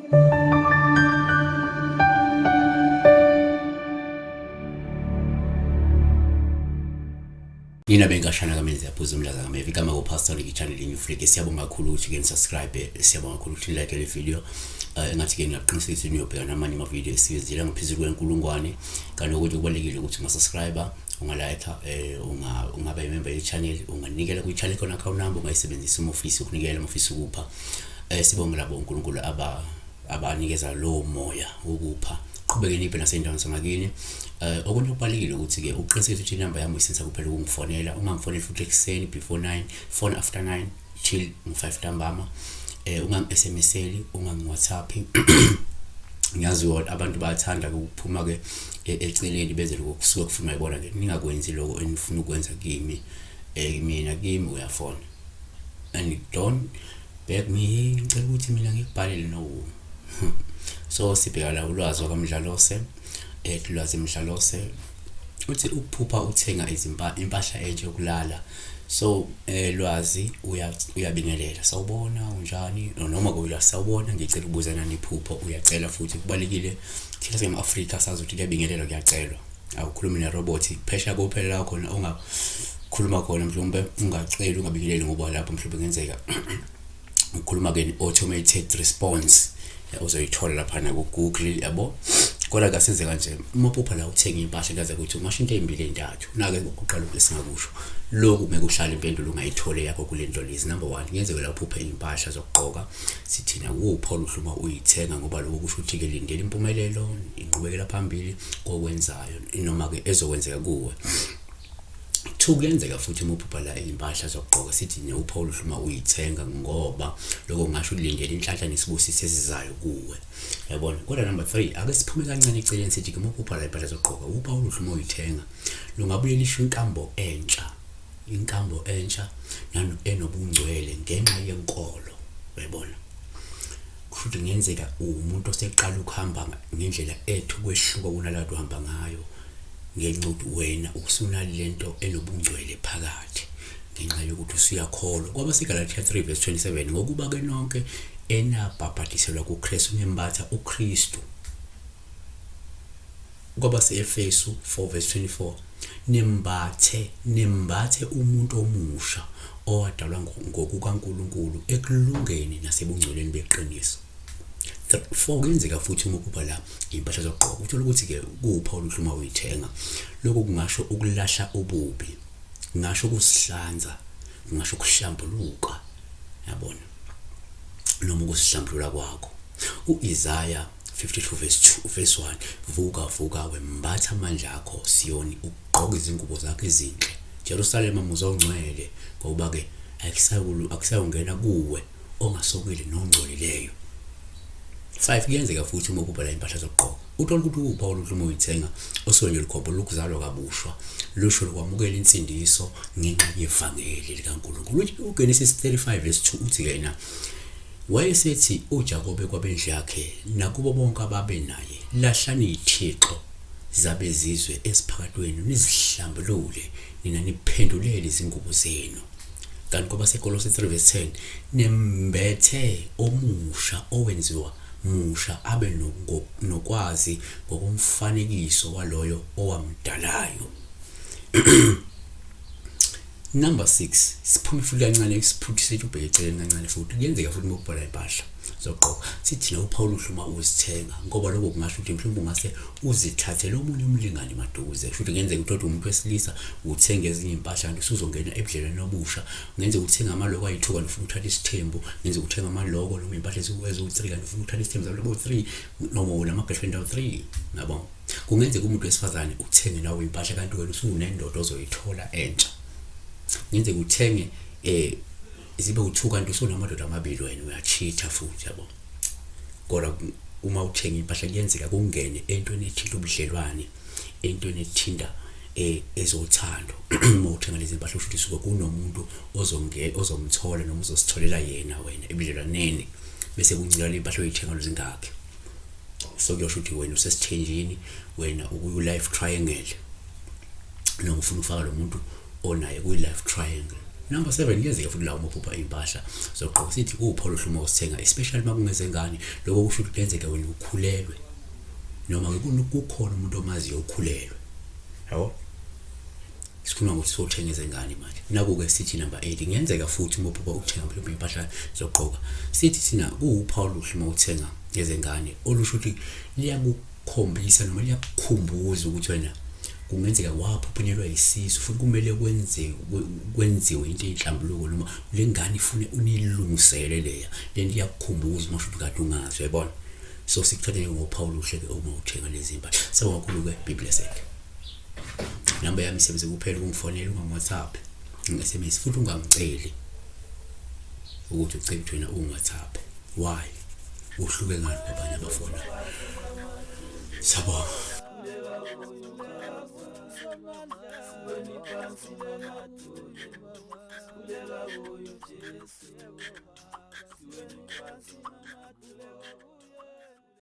Nina benkashana kamenzi yaphuza umlaza kamevi igama ko-pastor channel New Freak. Siyabonga kakhulu ukuthi ke nisubscribe, siyabonga kakhulu ukuthi like le video. Engathi ke ngiyaqinisekisa niyobheka namanye ama-video esiwenzile ngaphezulu kwenkulungwane. Kanti okunye kubalulekile ukuthi ungasubscribe, ungalike, ungaba imember ye-channel, unganikela kwi-channel khona account number ungayisebenzisa uma ufisa ukunikela, uma ufisa ukupha. Sibonge labo uNkulunkulu abanikeza lowo moya wokupha. Qhubeke niphe nasey'ndaweni zangakini. Okunye okubalulekile ukuthi-ke uqinisekise ukuthi inamba yami uyisebenzisa kuphela ukungifonela. Ungangifoneli futhi ekuseni before 9, phone after 9 till ngo-5 ntambama. Ungangi-SMS-eli, ungangi-WhatsApp-i. Ngiyazi wona abantu bayathanda ukuphuma-ke eceleni benze lokho kusuke kufunwa yibona-ke. Ningakwenzi lokho enifuna ukwenza kimi. Mina kimi uyafona and don't beg me, ngicela ukuthi mina ngikubhalele, no. So sibheka la ulwazi wakaMdlalose, Lwazi Mdlalose uthi ukuphupha uthenga impahla entsha yokulala. So Lwazi uyabingelela, sawubona, unjani, noma kuyila sawubona, ngicela ukubuza nani iphupho. Uyacela futhi, kubalekile thina singama-Afrika sazi ukuthi kuyabingelelwa, kuyacelwa, awukhulumi nerobot phesha kuphela la khona ungakhuluma khona mhlawumbe ungaceli, ungabingeleli, ngoba lapho mhlawumbe kungenzeka ukhuluma ke automated response ozoyithola laphana ku-Google, yabo. Kodwa kasenze kanje, uma uphupha la uthenga impahla, kaze ukuthi ungasho into ey'mbili ey'ntathu. Nake ukuqala esingakusho lokhu, ngeke uhlale impendulo ungayithole yakho kule nto lezi. Number one, kungenzeka la uphuphe iy'mpahla zokugqoka, sithina kuwuphi oluhle uma uyithenga, ngoba lokho kusho ukuthi-ke lindela impumelelo, inqubekela phambili kokwenzayo noma-ke ezokwenzeka kuwe. Two, kuyenzeka futhi uma uphupha la iy'mpahla zokugqoka, sithi newuphi oluhle uma uyithenga, ngoba lokho kungasho ulindele inhlanhla nesibusiso esizayo kuwe, yabona. Kodwa number three, ake siphume kancane eceleni, sithi-ke uma uphupha la iy'mpahla zokugqoka, uphi oluhle uma uyithenga, lungabuye lisho inkambo entsha, inkambo entsha enobungcwele ngenxa yenkolo, uyabona. Kusho ukuthi kungenzeka uwumuntu oseqala ukuhamba ngendlela ethi ukwehluka kunalado uhamba ngayo, ngenxa yokuthi wena usunalento enobungcwele phakathi, ngenxa yokuthi usuyakholwa. KwabaseGalathiya 3 verse 27, ngokuba ke nonke enabhabhadiselwa kuKristu nembatha uKristu. Kwabase-Efesu 4 verse 24, nembathe umuntu omusha owadalwa ngokukaNkulunkulu ekulungeni nasebungcweleni beqiniso. 4, kuyenzeka futhi uma uphupha la iy'mpahla zokugqoka, uthole ukuthi-ke kuwuphi oluhle uma uyithenga. Lokhu kungasho ukulahla ububi, kungasho ukuzihlanza, kungasho ukuhlambuluka, yabona, noma ukuzihlambulula kwakho. U-Isaya 52 verse 2 verse 1, vuka vuka wembatha amandla akho Siyoni, ugqoke izingubo zakho ezinhle, Jerusalema muzi ongcwele, ngokuba-ke akusayungena kuwe ongasokile nongcolileyo. 5, kuyenzeka futhi uma uphupha la impahla zokugqoka, uthole ukuthi uwuphi oluhle uma uyithenga, osuke nje lukhomba lokuzalwa kabushwa, lusho lokwamukela insindiso ngenxa yevangeli likaNkulunkulu. UGenesis 35 verse 2 uthi ke na, wayesethi uJakobe kwabendlu yakhe nakubo bonke ababe naye, lahlani iy'thixo zabezizwe eziphakathi kwenu, nizihlambulule nina, niphendulele izingubo zenu. Kanti kwabaseKolose 3 verse 10, nembethe omusha owenziwa musha abe nokwazi ngokomfanekiso waloyo owamdalayo. Number 6, siphume futhi kancane, siphuthi sithi ubheke eceleni kancane futhi. Kuyenzeka futhi uma ubhala impahla zokugqoka, sithi thina uphawu oluhle uma uzithenga, ngoba lokho kungasho ukuthi mhlawumbe ungase uzithathele omunye umlingani maduze. Kusho ukuthi kungenzeka uthole umuntu wesilisa uthenge ezinye iy'mpahla kanti usuzongena ebudlelwaneni obusha. Kungenzeka uthenge amaloko ayi-2 kanti ufuna ukuthatha isithembu, kungenzeka uthenge amaloko noma iy'mpahla eziwu-3 kanti ufuna ukuthatha isithembu zabantu abawu-3 noma unama-girlfriend awu-3, yabo. Kungenzeka umuntu wesifazane uthenge nawe impahla kanti wena usunendoda ozoyithola entsha. Kungenzeka uthenge zibe u-2 kanti usunamadoda amabili, wena uyachitha futhi, yabo. Kodwa uma uthenga impahla kuyenzeka kungene entweni ethinta ubudlelwane, entweni ethinta ezothando. Uma uthenga lezi mpahla usho ukuthi suke kunomuntu ozomthola noma uzositholela yena wena ebudlelwaneni, bese kuncika le mpahla oyithenga luzingakhi. So kuyosho ukuthi wena usesithenjini, wena ukuyi-life triangle, noma ufuna ukufaka lo muntu onaye kwi-life triangle. Number 7 kuyenzeka futhi la uma uphupha iy'mpahla zokugqoka sithi kuwuphawu oluhle uma usithenga especially uma kungezengane lokho kusho ukuthi kuyenzeka wena ukhulelwe noma-ke kukhona umuntu omaziyo ukhulelwe yabo sikhuluma ngokuthi sothenga izengane manje naku-ke sithi number 8 kungenzeka futhi uma uphupha ukuthenga mhlawumbe iy'mpahla zokugqoka sithi thina kuwuphawu oluhle uma uthenga ngezengane olusho ukuthi liyakukhombisa noma liyakukhumbuza ukuthi wena kungenzeka waphuphunyelwa yisisu futhi kumele kwenze kwenziwe into eyinhlambuluko noma le ngane ifune unilungisele leya lento iyakukhumbuza uma shuthi kade ungazi uyayibona so sikuthathe njengophawu oluhle-ke uma uthenga lezi mpahla sibonga kakhulu-ke be blessed namba yami isebenze kuphela ukungifonela ungangi-whatsapp ngi-sms futhi ungangiceli ukuthi ucela ukuthi wena ungi-whatsapp why uhluke ngani kwabanye abafonayo sabonga